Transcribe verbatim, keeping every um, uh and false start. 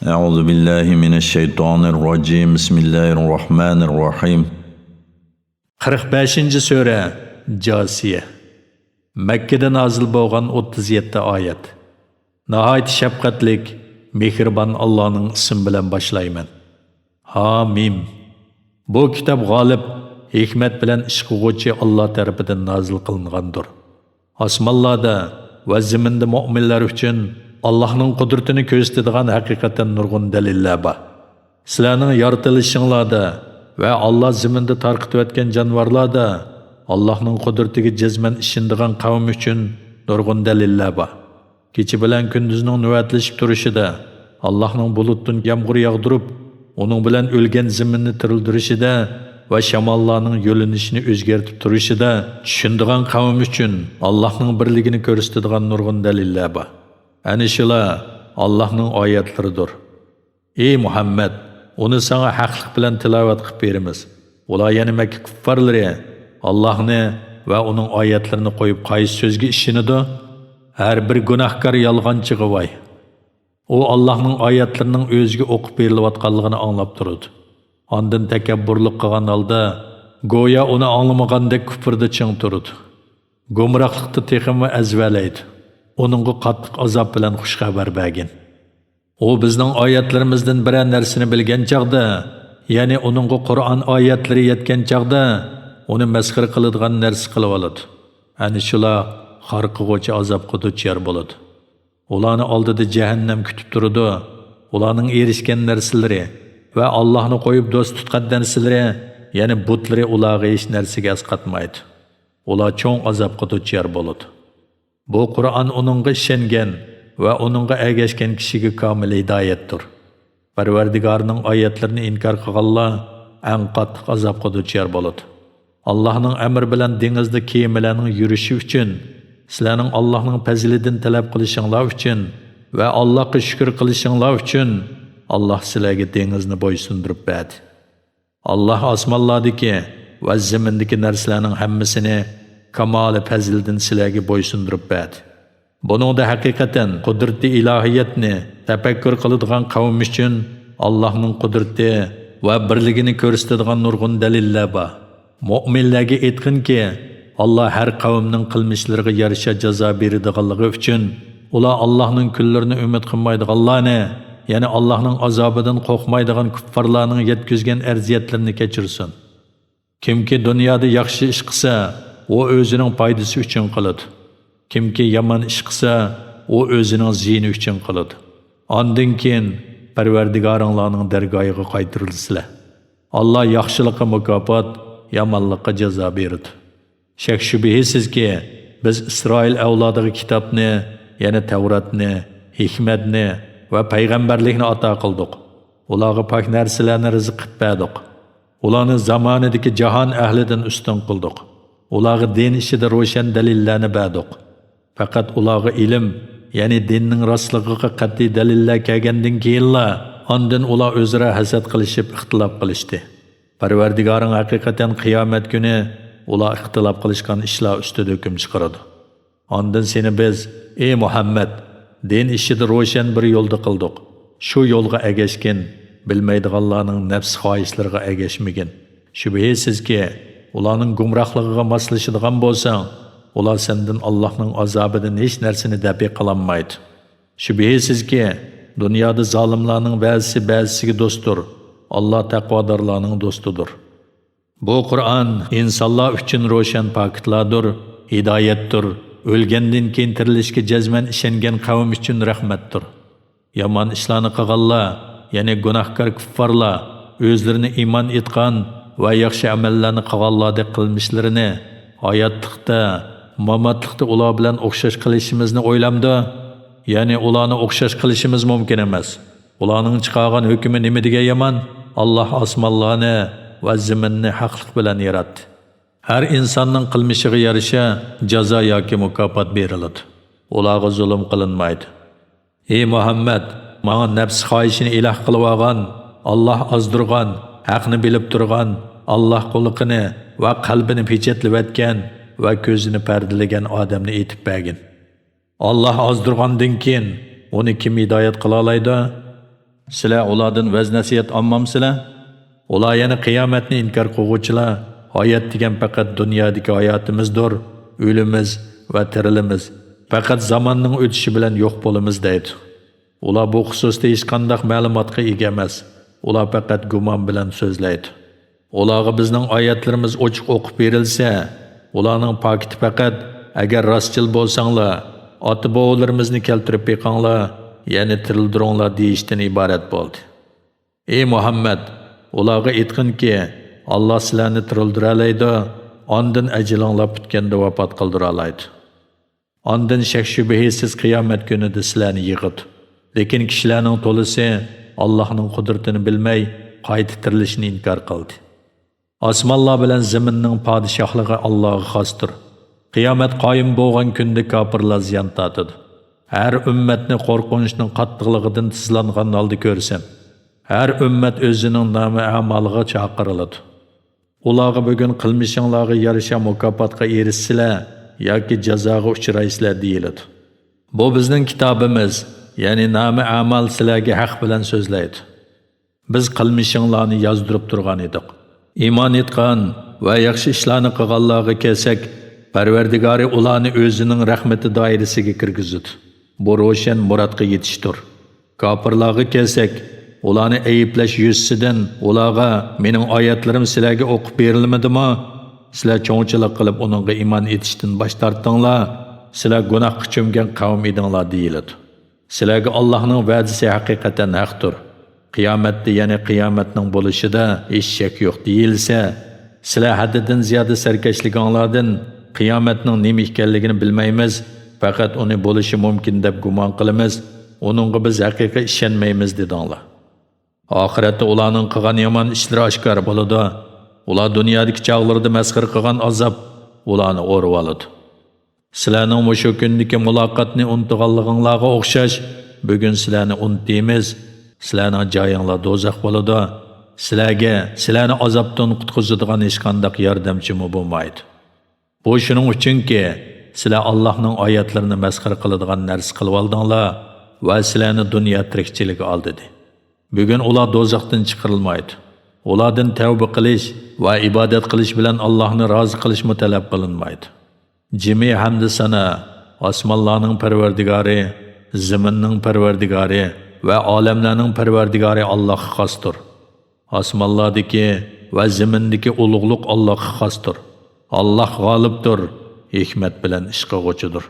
أعوذ بالله من الشيطان الرجيم. بسم الله الرحمن الرحيم. قىرىق بەشىنچى سۈرە، جاسىيە. مەككىدە نازىل بولغان ئوتتۇز يەتتە ئايەت. ناھايىتى شەپقەتلىك، مېھرىبان ئاللانىڭ ئىسمى بىلەن باشلايمەن. ھا مىم. بۇ كىتاب غالىب، ھېكمەت بىلەن ئىش قىلغۇچى ئاللا تەرىپىدىن نازىل قىلىنغاندۇر. ئاسمانلاردا ۋە زېمىندا مۆمىنلەر ئۈچۈن ئاللاھنىڭ قۇدرىتىنى كۆرسىتىدىغان ھەقىقەتەن نۇرغۇن دەلىللەر بار. سىلەرنىڭ يارىتىلىشىڭلاردا ۋە ئاللا زېمىندا تارقىتىۋەتكەن جانىۋارلاردا ئاللاھنىڭ قۇدرىتىگە جەزمەن ئىشىنىدىغان قەۋم ئۈچۈن نۇرغۇن دەلىللەر بار. كېچە بىلەن كۈندۈزنىڭ نۆۋەتلىشىپ تۇرۇشىدا، ئاللاھنىڭ بۇلۇتتىن يامغۇر ياغدۇرۇپ، ئۇنىڭ بىلەن ئۆلگەن زېمىننى تىرىلدۈرۈشىدە ۋە شاماللارنىڭ يۆنىلىشىنى ئۆزگەرتىپ تۇرۇشىدا چۈشىنىدىغان قەۋم ئۈچۈن ئاللاھنىڭ بىرلىكىنى كۆرسىتىدىغان نۇرغۇن دەلىللەر بار. ئەنە شۇلار ئاللاھنىڭ ئايەتلىرىدۇر. ئى مۇھەممەد، ئۇنى ساڭا ھەقلىق بىلەن تىلاۋەت قىلىپ بېرىمىز. ئۇلار، يەنى مەككە كۇففارلىرى، ئاللاھنى ۋە ئۇنىڭ ئايەتلىرىنى قويۇپ قايسى سۆزگە ئىشىنىدۇ؟ ھەر بىر گۇناھكار يالغانچىغا ۋاي! ئۇ ئاللاھنىڭ ئايەتلىرىنىڭ ئۆزىگە ئوقۇپ بېرىلىۋاتقانلىقىنى ئاڭلاپ تۇرىدۇ. ئاندىن تەكەببۇرلۇق قىلغان ھالدا، گويا ئۇنى ئاڭلىمىغاندەك كۇپرىدا چىڭ تۇرىدۇ. گۇمراھلىقتا تېخىمۇ ئەزۋەلەيدۇ. ئۇنىڭغا قاتتىق ئازاب بىلەن خۇش خەۋەر بەرگىن. ئۇ بىزنىڭ ئايەتلىرىمىزدىن بىرەر نەرسىنى بىلگەن چاغدا، يەنى ئۇنىڭغا قۇرئان ئايەتلىرى يەتكەن چاغدا، ئۇنى مەسخىرە قىلىدىغان نەرسە قىلىۋالىدۇ. ئەنە شۇلار خار قىلغۇچى ئازابقا دۇچار بولىدۇ. ئۇلارنى ئالدىدا جەھەننەم كۈتۈپ تۇرىدۇ. ئۇلارنىڭ ئېرىشكەن نەرسىلىرى ۋە ئاللاھنى قويۇپ دوست تۇتقان نەرسىلىرى، يەنى بۇتلىرى ئۇلارغا ھېچ نەرسىگە ئەسقاتمايدۇ. ئۇلار چوڭ ئازابقا دۇچار بولىدۇ. بۇ قۇرئان ئۇنىڭغا ئىشەنگەن ۋە ئۇنىڭغا ئەگەشكەن كىشىگە كامىل ھىدايەتتۇر. پەرۋەردىگارىنىڭ ئايەتلىرىنى ئىنكار قىلغانلار ئەڭ قاتتىق ئازابقا دۇچار بولىدۇ. ئاللاھنىڭ ئەمرى بىلەن دېڭىزدا كېمىلەرنىڭ يۈرۈشى ئۈچۈن، سىلەرنىڭ ئاللاھنىڭ پەزلىدىن تەلەپ قىلىشىڭلار ئۈچۈن ۋە ئاللاھقا شۈكۈر قىلىشىڭلار ئۈچۈن، ئاللاھ سىلەرگە دېڭىزنى بويسۇندۇرۇپ بەردى. ئاللاھ ئاسمانلاردىكى ۋە زېمىندىكى نەرسىلەرنىڭ ھەممىسىنى كامالى پەزلىدىن سىلەرگە بويسۇندۇرۇپ بەردى. بۇنىڭدا ھەقىقەتەن قۇدرىتى ئىلاھىيەتنى تەپەككۇر قىلىدىغان قەۋم ئۈچۈن ئاللاھنىڭ قۇدرىتى ۋە بىرلىكىنى كۆرسىتىدىغان نۇرغۇن دەلىللەر بار. مۆمىنلەرگە ئېيتقىنكى، ئاللاھ ھەر قەۋمنىڭ قىلمىشلىرىغا يارىشا جازا بېرىدىغانلىقى ئۈچۈن، ئۇلار ئاللاھنىڭ كۈنلىرىنى ئۈمىد قىلمايدىغانلارنى، يەنى ئاللاھنىڭ ئازابىدىن قورقمايدىغان كۇففارلارنىڭ يەتكۈزگەن ئەزىيەتلىرىنى كەچۈرسۇن. كىمكى دۇنيادا ياخشى ئىش قىلسا، ئۇ ئۆزىنىڭ پايدىسى ئۈچۈن قىلىدۇ. كىمكى يامان ئىش قىلسا، ئۇ ئۆزىنىڭ زىيىنى ئۈچۈن قىلىدۇ. ئاندىن كېيىن پەرۋەردىگارىڭلارنىڭ دەرگاھىغا قايتۇرۇلىسىلەر. ئاللاھ ياخشىلىققا مۇكاپات، يامانلىققا جازا بېرىدۇ. شەك-شۈبھىسىزكى، بىز ئىسرائىل ئەۋلادىغا كىتابنى، يەنى تەۋراتنى، ھېكمەتنى ۋە پەيغەمبەرلىكنى ئاتا قىلدۇق. ئۇلارغا پاك نەرسىلەرنى رىزىق قىلىپ بەردۇق. ئۇلارنى زامانىدىكى جاھان ئەھلىدىن ئۈستۈن قىلدۇق. ئۇلارغا دىن ئىچىدە روشەن دەلىللەرنى بەردۇق. پەقەت ئۇلارغا ئىلىم، يەنى دىننىڭ راستلىقىغا قەتئىي دەلىللەر كەلگەندىن كېيىنلا، ئاندىن ئۇلار ئۆزئارا ھەسەت قىلىشىپ، ئىختىلاپ قىلىشتى. پەرۋەردىگارىڭ ھەقىقەتەن قىيامەت كۈنى ئۇلار ئىختىلاپ قىلىشقان ئىشلار ئۈستىدە ھۆكۈم چىقىرىدۇ. ئاندىن سېنى بىز، ئى مۇھەممەد، دىن ئىچىدە روشەن بىر يولدا قىلدۇق. شۇ يولغا ئەگەشكىن، بىلمەيدىغانلارنىڭ نەپس خاھىشلىرىغا ئەگەشمىگىن. شۈبھىسىزكى، ئۇلارنىڭ گۇمراھلىقىغا ماسلىشىدىغان بولساڭ، ئۇلار سەندىن ئاللاھنىڭ ئازابىدىن ھېچ نەرسىنى دەپئى قىلالمايدۇ. شۈبھىسىزكى، دۇنيادا زالىملارنىڭ بەزىسى بەزىسىگە دوستتۇر، ئاللاھ تەقۋادارلارنىڭ دوستىدۇر. بۇ قۇرئان ئىنسانلار ئۈچۈن روشەن پاكىتلاردۇر، ھىدايەتتۇر، ئۆلگەندىن كېيىن تىرىلىشكە جەزمەن ئىشەنگەن قەۋم ئۈچۈن رەھمەتتۇر. يامان ئىشلارنى قىلغانلار، يەنى گۇناھكار كۇففارلار، ئۆزلىرىنى ئىمان ئېيتقان ۋە ياخشى ئەمەللەرنى قىلغانلاردەك قىلمىشلىرىنى ھاياتلىقتا، ماماتلىقتا ئۇلار بىلەن ئوخشاش قىلىشىمىزنى ئويلامدۇ؟ يەنى ئۇلارنى ئوخشاش قىلىشىمىز مۇمكىن ئەمەس. ئۇلارنىڭ چىقارغان ھۆكمى نېمە دېگەن يامان؟ ئاللاھ ئاسمانلارنى ۋە زېمىننى ھەقلىق بىلەن ياراتتى. ھەر ئىنساننىڭ قىلمىشىغا يارىشا جازا ياكى مۇكاپات بېرىلىدۇ. ئۇلارغا زۇلۇم قىلىنمايدۇ. ئى مۇھەممەد، ماڭا نەپس خاھىشىنى ئىلاھ قىلىۋالغان، ئاللاھ ئازدۇرغان، ھەقنى بىلىپ تۇرغان، ئاللاھ قۇلىقىنى ۋە قەلبىنى پېچەتلىۋەتكەن ۋە كۆزىنى پەردىلىگەن ئادەمنى ئېيتىپ بەرگىن. ئاللاھ ئازدۇرغاندىن كېيىن ئۇنى كىم ھىدايەت قىلالايدۇ؟ سىلەر ئۇلاردىن ۋەز-نەسىھەت ئالمامسىلەر؟ ئۇلار يەنە قىيامەتنى ئىنكار قىلغۇچىلار، ھايات دېگەن پەقەت دۇنيادىكى ھاياتىمىزدۇر، ئۆلىمىز ۋە تىرىلىمىز، پەقەت زاماننىڭ ئۆتۈشى بىلەن يوق بولىمىز دەيدۇ. ئۇلار بۇ خۇسۇستا ھېچقانداق مەلۇماتقا ئىگە ئەمەس، ئۇلار پەقەت گۇمان بىلەن سۆزلەيدۇ. ئۇلارغا بىزنىڭ ئايەتلىرىمىز ئوچۇق ئوقۇپ بېرىلسە، ئۇلارنىڭ پاكىتى پەقەت، ئەگەر راستچىل بولساڭلار، ئاتا-بوۋىلىرىمىزنى كەلتۈرۈپ بېقىڭلار، يەنى تىرىلدۈرۈڭلار دېيىشتىن ئىبارەت بولدى. ئى مۇھەممەد، ئۇلارغا ئېيتقىنكى، ئاللا سىلەرنى تىرىلدۈرەلەيدۇ، ئاندىن ئەجىلىڭلار پۈتكەندە ۋاپات قىلدۇرالايدۇ. ئاندىن شەك-شۈبھىسىز قىيامەت كۈنىدە سىلەرنى يىغىدۇ. لېكىن كىشىلەرنىڭ تولىسى ئاللاھنىڭ قۇدرىتىنى بىلمەي، قايتا تىرىلىشنى ئىنكار قىلدى. ئاسمانلار بىلەن زېمىننىڭ پادىشاھلىقى ئاللاغا خاستۇر. قىيامەت قايىم بولغان كۈندە كاپىرلار زىيان تارتىدۇ. ھەر ئۈممەتنى قورقۇنچنىڭ قاتتىقلىقىدىن تىزلانغان ھالدا كۆرسەم، ھەر ئۈممەت ئۆزىنىڭ نامە-ئەمالىغا چاقىرىلىدۇ. ئۇلارغا بۈگۈن قىلمىشىڭلارغا يارىشا مۇكاپاتقا ئېرىشىسىلەر ياكى جازاغا ئۇچرايسىلەر دېيىلىدۇ. بۇ بىزنىڭ كىتابىمىز، يەنى نامە-ئەمال سىلەرگە ھەق بىلەن سۆزلەيدۇ. بىز قىلمىشىڭلارنى يازدۇرۇپ تۇرغان ئىدۇق. ئىمان ئېيتقان ۋە ياخشى ئىشلارنى قىلغانلارغا كەلسەك، پەرۋەردىگارى ئۇلارنى ئۆزىنىڭ رەھمىتى دائىرىسىگە كىرگۈزىدۇ. بۇ روشەن مۇرادقا يېتىشتۇر. كاپىرلارغا كەلسەك، ئۇلارنى ئەيىبلەش يۈزىسىدىن ئۇلارغا، مېنىڭ ئايەتلىرىم سىلەرگە ئوقۇپ بېرىلمىدىمۇ؟ سىلەر چوڭچىلىق قىلىپ ئۇنىڭغا ئىمان ئېيتىشتىن باش تارتتىڭلار. سىلەر گۇناھقا چۆمگەن قەۋم ئىدىڭلار دېيىلىدۇ. سىلەرگە ئاللاھنىڭ ۋەدىسى ھەقىقەتەن ھەقتۇر. قىيامەتتە، يەنى قىيامەتنىڭ بولۇشىدا ھېچ شەك يوق دېيىلسە، سىلەر ھەددىدىن زىيادە سەركەشلىكىڭلاردىن، قىيامەتنىڭ نېمە ئىكەنلىكىنى بىلمەيمىز، پەقەت ئۇنى بولۇشى مۇمكىن دەپ گۇمان قىلىمىز، ئۇنىڭغا بىز ھەقىقىي ئىشەنمەيمىز دېدىڭلار. ئاخىرەتتە ئۇلارنىڭ قىلغان يامان ئىشلىرى ئاشكارا بولىدۇ. ئۇلار دۇنيادىكى چاغلىرىدا مەسخىرە قىلغان ئازاب ئۇلارنى ئورىۋالىدۇ. سىلەرنىڭ مۇشۇ كۈندىكى مۇلاقاتنى ئۇنتۇغانلىقىڭلارغا ئوخشاش، بۈگۈن سىلەرنى ئۇنتىمىز. سىلەرنىڭ جايىڭلار دوزاخ بولىدۇ. سىلەرگە سىلەرنى ئازابتىن قۇتقۇزىدىغان ھېچقانداق ياردەمچىمۇ بولمايدۇ. بۇ شۇنىڭ ئۈچۈنكى، سىلەر ئاللاھنىڭ ئايەتلىرىنى مەسخىرە قىلىدىغان نەرسە قىلىۋالدىڭلار ۋە سىلەرنى دۇنيا تىرىكچىلىكى ئالدىدى. بۈگۈن ئۇلار دوزاختىن چىقىرىلمايدۇ. ئۇلاردىن تەۋبە قىلىش ۋە ئىبادەت قىلىش بىلەن ئاللاھنى رازى قىلىشمۇ تەلەپ قىلىنمايدۇ. جىمى ھەمدۇ سانا ئاسمانلارنىڭ پەرۋەردىگارى، زېمىننىڭ پەرۋەردىگارى ۋە ئالەملەرنىڭ پەرۋەردىگارى ئاللاھقا خاستۇر. ئاسمانلاردىكى ۋە زېمىندىكى ئۇلۇغلۇق ئاللاھقا خاستۇر. ئاللاھ غالىبتۇر، ھېكمەت بىلەن ئىش قىلغۇچىدۇر.